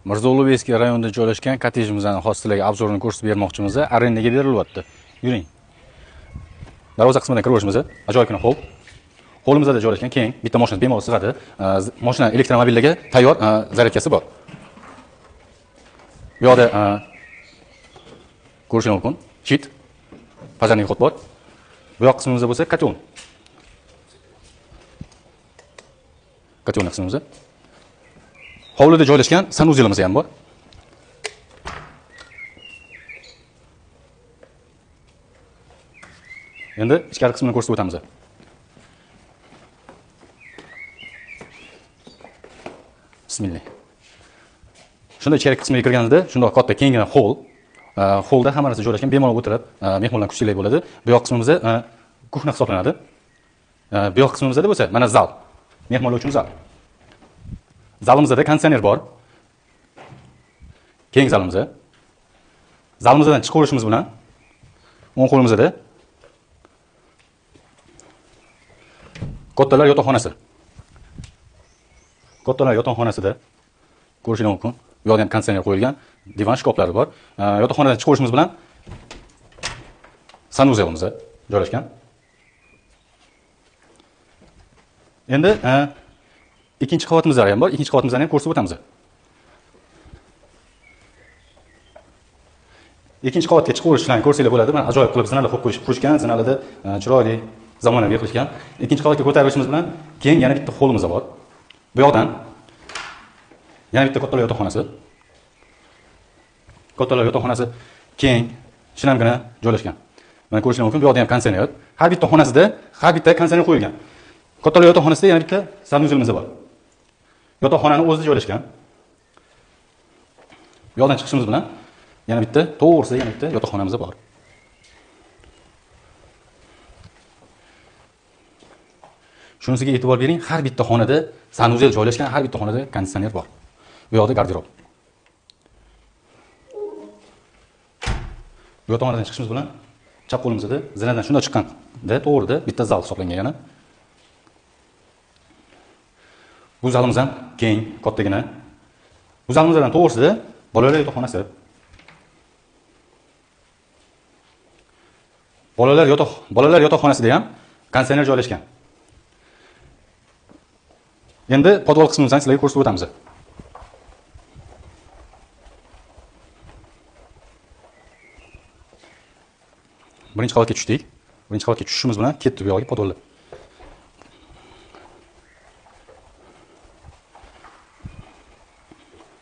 Mirzo Ulug'bekskiy rayonida joylashgan kottejimizning hozir obzorini ko'rsatib bermoqchimiz. Arendaga berilyapti. Yuring. Darvoza qismidan kiraverishimiz. Ajoyibgina hol. Holimizda joylashgan keng, bitta mashina bemalol sig'adi. Mashina elektromobillarga tayyor zaryadkasi bor. Bu yoqda ko'rishingiz mumkin. Chit, пожарный xot bor. Bu yoq qismimizda bo'lsa kotel. Kotel qismimizda. Hovlida joylashgan sanuzelimiz ham bor. Endi ichkari qismini ko'rsatib o'tamiz. Bismillah. Shunda ichkari qismiga kirganimizda shundoq katta kenggina hol. Holda hamma narsa joylashgan, bemalol o'tirib, mehmonlar kursiylar bo'ladi. Bu yoq qismimizda kuxna hisoblanadi. Bu yoq qismimizda bo'lsa mana zal. Mehmonlar uchun zal. Zalimizda konditsioner bor. Keng zalimizda. Zalimizdan chiqaverishimiz bilan o'ng qo'limizda kattalar yotoqxonasi. Kattalar yotoqxonasida ko'rishingiz mumkin. Bu yoqda ham konditsioner qo'yilgan, divan shkaflari bor. Yotoqxonadan chiqaverishimiz bilan sanuzelimiz joylashgan. Endi ikkinchi qavatimiz ham bor. Ikkinchi qavatimizni ham ko'rsatib o'tamiz. Ikkinchi qavatga chiqaverishlarni ko'rsanglar bo'ladi. Mana ajoyib qilib zinalar qo'yib qo'yishgan, zinalarda chiroyli zamonaviy qilishgan. Ikkinchi qavatga ko'tarilishimiz bilan keyin yana bitta holimiz bor. Bu yoqdan yana bitta kattalar yotoqxonasi. Kattalar yotoqxonasi keng, shinamgina joylashgan. Mana ko'rishingiz mumkin, bu yoqda ham konditsioner. Har bitta xonasida har bitta konditsioner qo'yilgan. Kattalar yotoqxonasida yana bitta sanuzelimiz bor. Yotoqxonani o'zida joylashgan. Bu yoqdan chiqishimiz bilan yana bitta, to'g'risida yana bitta yotoqxonamiz bor. Shunisiga e'tibor bering, har bitta xonada sanuzel joylashgan, har bitta xonada konditsioner bor. Bu yoqda garderob. Bu yotoqxonadan chiqishimiz bilan chap qo'limizda zinadan shunday chiqqanda to'g'rida bitta zal hisoblangan yana. Bu zalimiz ham keng, kattagina. Bu zalimizdan to'g'risida bolalar yotoqxonasi. Bolalar yotoqxonasida ham konditsioner joylashgan. Endi podval qismimizni sizlarga ko'rsatib o'tamiz. Birinchi qavatga tushdik. Birinchi qavatga tushishimiz bilan ketdi bu yoqga podvallar.